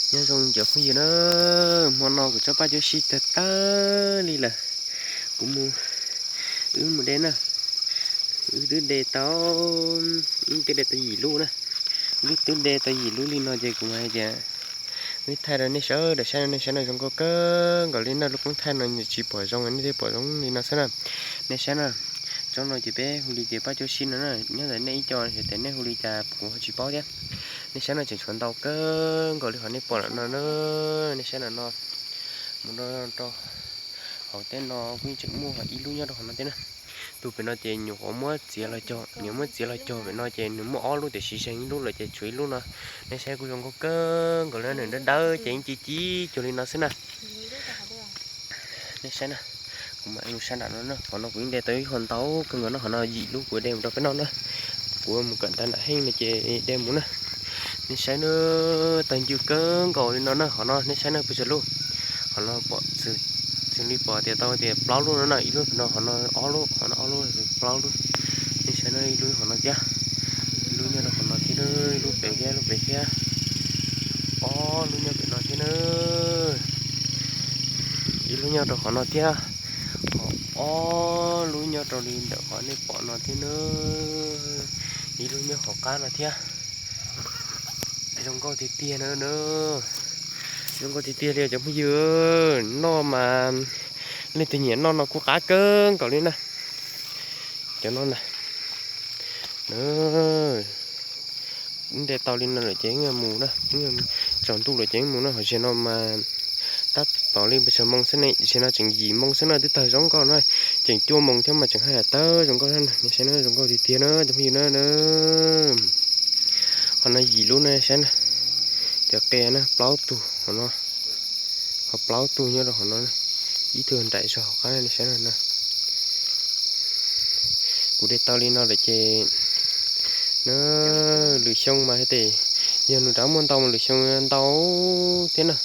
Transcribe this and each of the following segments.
Nyob zoo cov phooj ywg na, hmo no kuv tsob paj cuab sij tawg tawg li lawm. Kuv mus, wb mus de na. Wb twb de tau, wb twb de tau yim lub na. Wb twb de tau yim lub li no ces kuv mas hais tias wb thaij rau nej sawv daws saib no, nej saib no zoo nkauj kawg nkaus li na. Lub koob thaij no tsis pom zoo, nej thiaj pom zoo li no xwb na. Nej saib na, tsob no ces peb hu li ces paj cuab sij no na, nyob ntawm nej ib co hais tias nej hu li cas kuv ho tsis paub thiab. Nej saib no tseem tshuav ntau kawg nkaus li qhov nej pom no na. Nej saib no no, mus rau hauv tej no kuj tseem muaj ib lub nyob rau qhov no thiab na. Tus pem no ces nyuam qhuav muab txiav los cog, nyuam muab txiav los cog pem no ces nws muaj ob lub tiam sis zeeg ib lub lawm ces tshuav ib lub no. Nej saib kuj zoo nkauj kawg nkaus li, nws dawb dawb ces yeej ci ci cuag li no xwb na. Nej saib na, kuv mam mus sab nram no na, qhov no kuv yeej de tau ib qho ntau kawg nkaus no, qhov no yim lub kuv de mus rau peb noj na. Kuv mus kawm ntawv nram heej no ces de mus na. Nej saib na, tawg ncw kawg nkaus li no na, qhov no nej saib na pes tsawg lub. Qhov no pom, xws li pom tias tau tias plaub lub no na, ib lub no, qhov no ob lub, qhov no ob lub, plaub lub. Nej saib na, ib lub qhov no thiab, ib lub nyob rau qhov no thiab, ib lub pem thiab, lub pem thiab, ob lub nyob pem no thiab na, ib lub nyob rau qhov no thiab, ob lub nyob rau li ntawm qhov nej pom no thiab na, ib lub nyob qhov qab no thiab. Zoo nkauj tiag tiag na, zoo nkauj tiag tiag li cov phooj ywg. Noj mas leej twg nyiam noj no kuj qab kawg nkaus li na. Cov no na, nte tau li no lawm ces mus na, tsaus ntuj lawm ces mus na. Hos zaum no mas tab tom li pes tsawg moo xwb ne, zaum no tseem yim moo xwb na, twb tawg zoo nkauj na, tseem cuaj moo thiab mas tseem haj yam tawg zoo nkauj na. Nej saib na, zoo nkauj tiag tiag na cov phooj ywg na. Qhov no yim lub na, saib na, cov qe na plaub tug qhov no, ho plaub tug nyob rau qhov no, ib tug nraim zog hauv qab no, nej saib no na. Kuv de tau li no lawm ces na, lwm xyoo mas hais tias yog nws rov muaj ntau mas lwm xyoo ntau thiab na.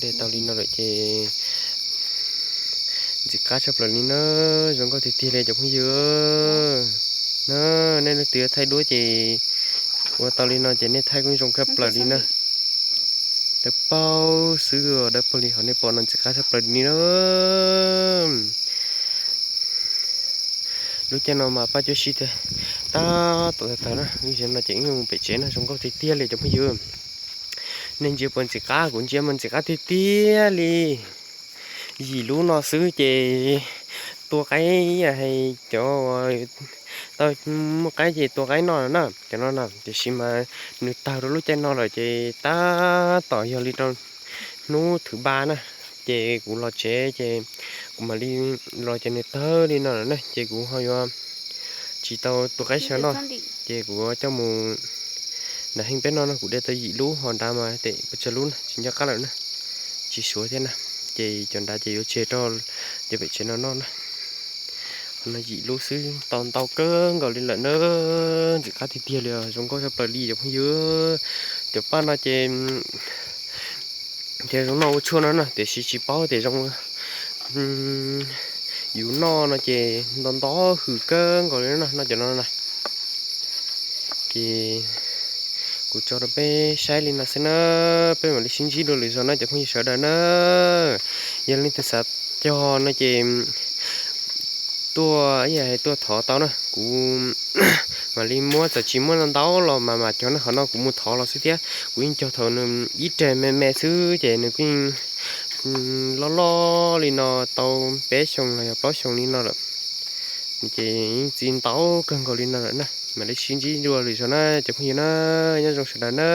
De tau li no lawm ces ntxim qab tshaj plaws li na, zoo nkauj tiag tiag li cov phooj ywg na. Nej leej twg thaij duab ces ua tau li no ces nej thaij kuj zoo tshaj plaws li na. Dawb paug xwb, dawb paug li qhov nej pom no ntxim qab tshaj plaws li na. Lub caij no mas paj cuab sij tab tom tawg tawg na, lub caij no ces wb mus pem tsev na, zoo nkauj tiag tiag li cov phooj ywg. Nej ntsia puas ntxim qab? Kuv ntsia mas ntxim qab tiag tiag li. Yim lub no xwb ces tua qaib, hais cov tau muaj qaib ces tua qaib noj na, cov no na, tiam sis mas nws tawg rau lub caij no lawm ces tab tom yog li rau hnub thwv npa na, ces kuv los tsev ces kuv mam li los ces nws tawg li no lawm na, ces kuv ho yuav tsis tau tua qaib xyaw noj, ces kuv coj mus nram heej peb noj no. Kuv de tau yim lub, ho nrad mas tes pes tsawg lub na tsis nco qab lawm na, tsis suav thiab na, ces cov nrad ces yuav tseg rau cov pem tsev no noj na. Qhov no yim lub xwb tau ntau kawg nkaus li lawm na, ntxim qab tiag tiag li, zoo nkauj tshaj plaws li cov phooj ywg. Cov paj no ces thiaj zoo noj ua tshuaj no na, tiam sis tsis paub tias zoo yus noj no ces nto nto hwm kawg nkaus li no, noj cov no na. Ces kuv tso rau peb saib li no xwb na, peb mam li sib ntsib dua lwm zaus na cov phooj ywg sawv daws na. Yog leej twg xav cog no ces tuaj, ib yam hais tuaj thov tau na, kuv mam li muab, txawm tsis muab ntau los mas mam cog na. Qhov no kuv mus thov los xwb thiab, kuv yeej cog thaum nws ib reg me me xwb ces nws kuj loj loj li no tau peb xyoos los yog plaub xyoos li no lawm, ces yeej txi ntau kawg nkaus li no lawm na. Mam li sib ntsib dua lwm zaus na cov phooj ywg na, nyob zoo sawv daws na.